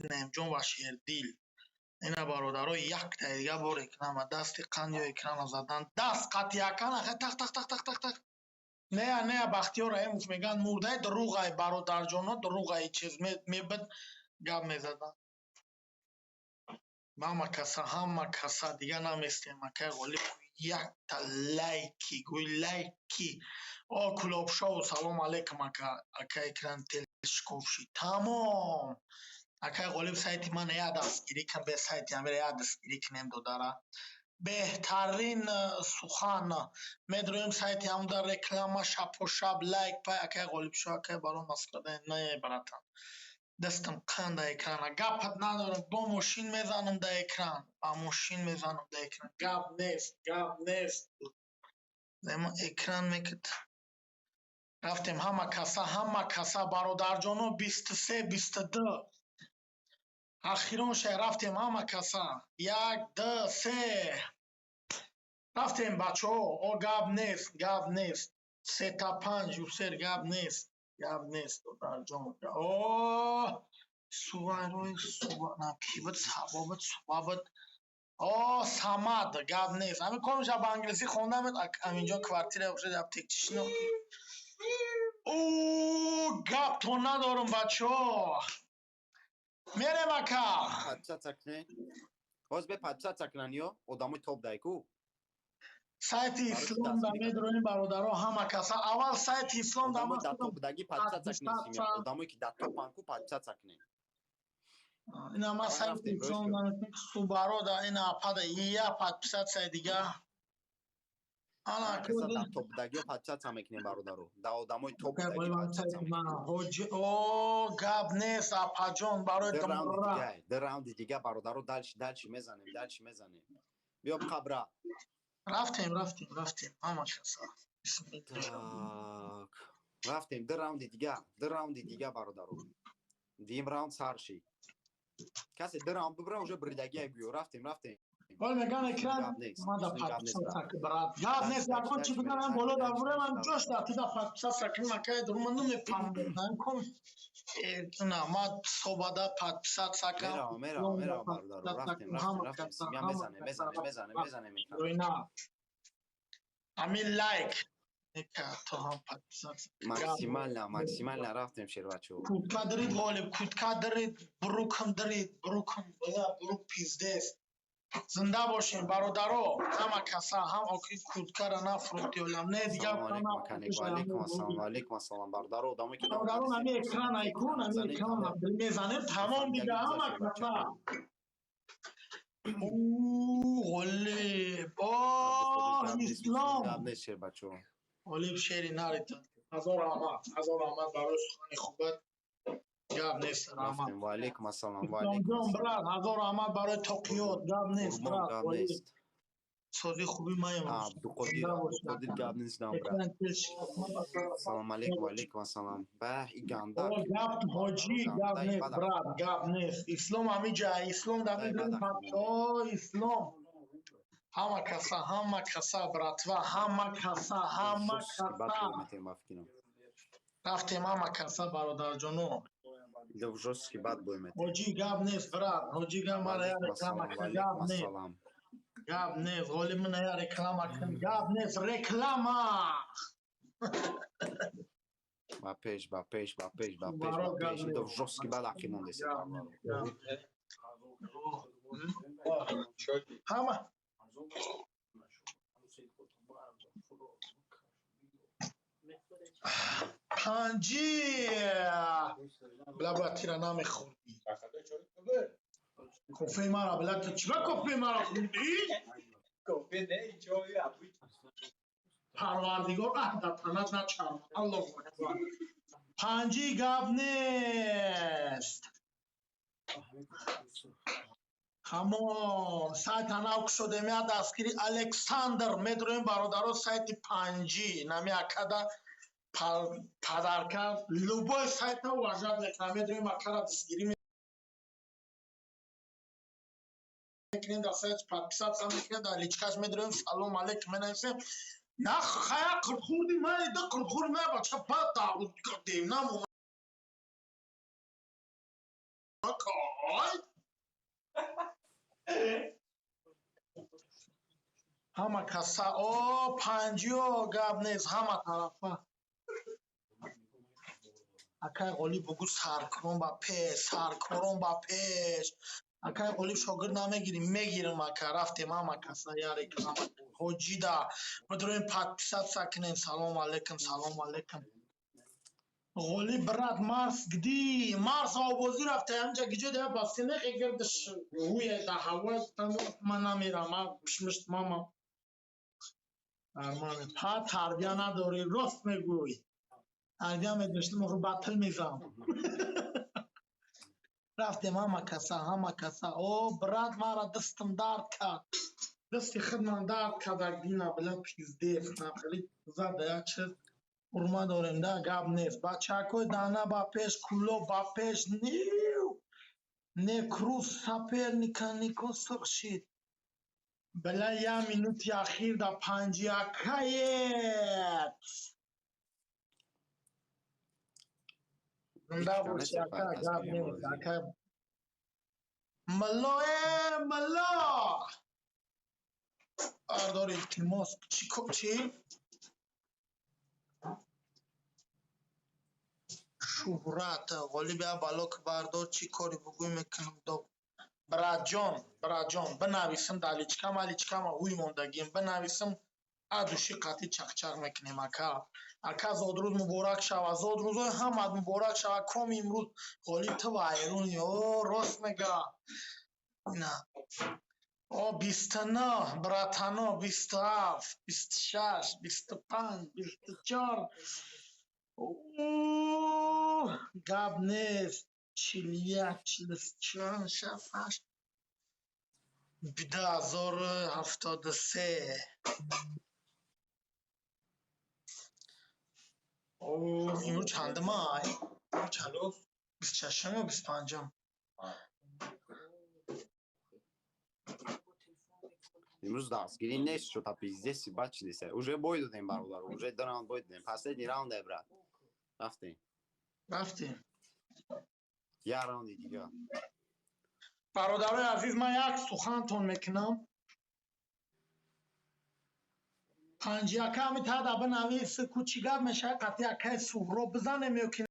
Наимҷон ва Шердил. Ина, бародаро, якта дига бо реклама, дасти қанд ё экрана задан, даст қатъякан, аха, тақ тақ тақ тақ тақ тақ. Не, не, Бахтиёр Раҳимов мегӯянд мурдаи, дурӯғай, бародарҷоно, дурӯғай, чиз мебид, гап мезадан. Ҳама каса, ҳама каса, дига наместем, акай Ғолиб, якта лайки, гӯй лайки. О, Кулобшоу, салом алейкум, ака, ака, экран телешковши. Тамом. Акай Ғолиб, сайти ман я дастгирӣ кун, бе сайти амира я дастгирӣ кунем, додара. Беҳтарин сухан. Медроем сайти ҳамуда, реклама шабпо шаб, лайк пай, акай Ғолибшо, акай барон Москва. Не, братан. Дастам қанда экрана. Гапат надорам, бо мошин мезанам да экран. Ба мошин мезанам да экран. Гап нест, гап нест. Зема экран мекит. Рафтем, ҳама каса, ҳама каса, бародарҷоно, 23, 22. Ахирон шай, рафтем, ҳама каса. Як, ду, се. Рафтем, бачаҳо, о, гап нест, гап нест. Сета панҷ, юсер, гап нест. Гап нест, додарҷон. О, сувайрои сува, на ки буд, сабо буд, суба буд. О, Самад, гап нест. Ҳамин комиша ба англисӣ хондам, ҳаминҷо квартира бошад, аптекчи шинохтӣ. О, гаптон надорам, бачаҳо. Мерем, ака. Подписаться кунед. Ҳоз бе подписаться кунан ё одамои топ дай ку. Сайти Ислом да медроем, бародаро, ҳама каса. Аввал сайти Ислом да. Одамои дар топ будагӣ подписаться кунед, семья. Одамое ки дар топан ку, подписаться кунед. Ина ма сайти Ислом да субарода, ина апада ия подписаться дига. Ана. Каса дар топ будагиё подписаться мекунем, бародаро. Дар одамои топ будагӣ подписаться мекунем. Ҳоҷи, о, гап нест, апаҷон, барои Ду раунди дига, бародаро, дальше, дальше мезанем, дальше мезанем. Биё, қабра. Рафтем, рафтем, рафтем, ҳама каса. Так. Рафтем, ду раунди дига, ду раунди дига, бародаро. Дуюм раунд сар шид. Касе ду раунд бибра, уже бридагия гӯё. Рафтем, рафтем. Вол меган экран мада подписаться, брат. Гап нест, ягон чи бизанам боло дар бурам, ҷош дар туда подписаться кунам, акай, дурма намефаҳмам. Ком на ма собада подписаться кам. Меравам, меравам, меравам, бародаро. Рафтем, рафтем, рафтем. Семья, мезанем, мезанем, мезанем, мезанем экран. Ами лайк. Нека то ҳам подписаться. Максимально, максимально рафтем, шербачо. Кутка дырид, Ғолиб, кутка дырид, брукам дырид, брукам, бла, брук пиздец. Зинда бошем, бародаро, ҳама каса, ҳам оки куткара нафрӯхти олам. Не, дигар. Алейкум ассалом, алейкум ассалом, бародаро, одамое ки Бародарон, ами экран айкун, ами экран мезанем, тамом, дига, ҳама каса. Ғолиб, о, Ислом. Гап нест, шербачо. Ғолиб, шери нарита. Ҳазор раҳмат, ҳазор раҳмат барои сухани хубат. Гап нест, раҳмат. Рафтем, ва алейкум ассалом, ва алейкум Исломҷон, брат, ҳазор раҳмат барои тоқиёт. Гап нест, Қурбон, брат. гап Ғолиб. нест. Сози хуби маем. Абдуқодир, Абдуқодир, гап нест, нам, брат. Салом алейкум, алейкум ассалом. Баҳ, и ганда. О, гап, ҳоҷӣ, гап нест, брат, гап нест. Ислом ҳамиҷа, Ислом дар медонем, о, Ислом. Ҳама каса, ҳама каса, братва, ҳама каса, ҳама каса. Рафтем, ҳама каса, бародарҷоно. Жёсткий бад бой метем. Ҳоҷӣ, гап нест, брат. Ҳоҷӣ, гап, мара я реклама кун, гап нест. Гап нест, Ғолиб, мана я реклама кун, гап нест, реклама. Ба пеш, ба пеш, ба пеш, ба пеш, ба пеш. Идо жёсткий бад ақиб мондесем, бародаро. Ҳама панҷи бла, ба тира намехӯрдӣ. Кофеи мара, бла, ту чиба кофеи мара хӯрдӣ? Парвардигор аҳ дар танат начарм. Аллоҳу акбар. Панҷи, гап нест. Ҳамон сайта нав кушодем, я дастгири Александр медроем, бародаро, сайти панҷи нами акада подарка, любой сайта уважать мекунам, медроем, акара дастгирӣ мекунем, дар сайт подписаться мекунем, дар личкаш медроем, салом алейкум менависем. На хая қуртхӯрди ман, да қуртхӯри ман, бача, бад девнам. Ҳама каса о панҷиё гап нест, ҳама тарафа. Акай Ғолиб бугӯ саркорон ба пеш, саркорон ба пеш. Акай Ғолиб шогирд намегирим, мегирим ака, рафтем ҳама каса я реклама. Ҳоҷида бидроем подписаться кунем. Салом алейкум, салом алейкум. Ғолиб брат Марс гди, Марс обозӣ рафта, ҳамҷа гиҷо да бастинеқе гирдиш ҳуя да ҳаво ман намерам, ман пишмишт мама. Нормально. Па тарбия надорӣ, рост мегӯй. Тарбия медоштам, охир батл мезам. Рафтем ҳама каса, ҳама каса. О, брат, мара дастам дард кард. Дасти худман дард кард, дина била пиздец, нахели зада як чиз. Ҳурмат дорем да, гап нест. Бачакҳои дана ба пеш, куло ба пеш, нив. Некрус соперника Нико сиқ шид. Била як минути ахир да панҷиякает. Зинда боши ака, гап нест, ака. Мало э, мало. Бардор илтимос, чӣ чӣ? Шуҳрат, Ғолиб я балок бардор, чӣ кори бугӯй мекунам до. Братҷон, братҷон, бинависам дар личкама, личкама ҳуй мондагим, бинависам адуши қатъи чақчақ мекунем ака. Ака зодрӯз муборак шава, зодрӯзҳои ҳамат муборак шава. Коми имрӯз Ғолиб ту вайруни, о рост мега. Ина. О 29, братано, 27, 26, 25, 24. Гап нест. 41, 44, 8, 2073. Имрӯз чандум ай? Чалу? 26-м ё 25-м? Имрӯз дастгирӣ нест, что-то пиздец бач нест. Уже бой додем бародар, уже ду раунд бой додем. Последний раунд ай брат. Рафтем. Рафтем. Як раунди дига. Бародарои азиз, ман як сухантон мекунам. Панҷяка ҳами тада бинавис, ку чӣ гап мешавад, қатъи акаи Суҳроб бизанем ё ки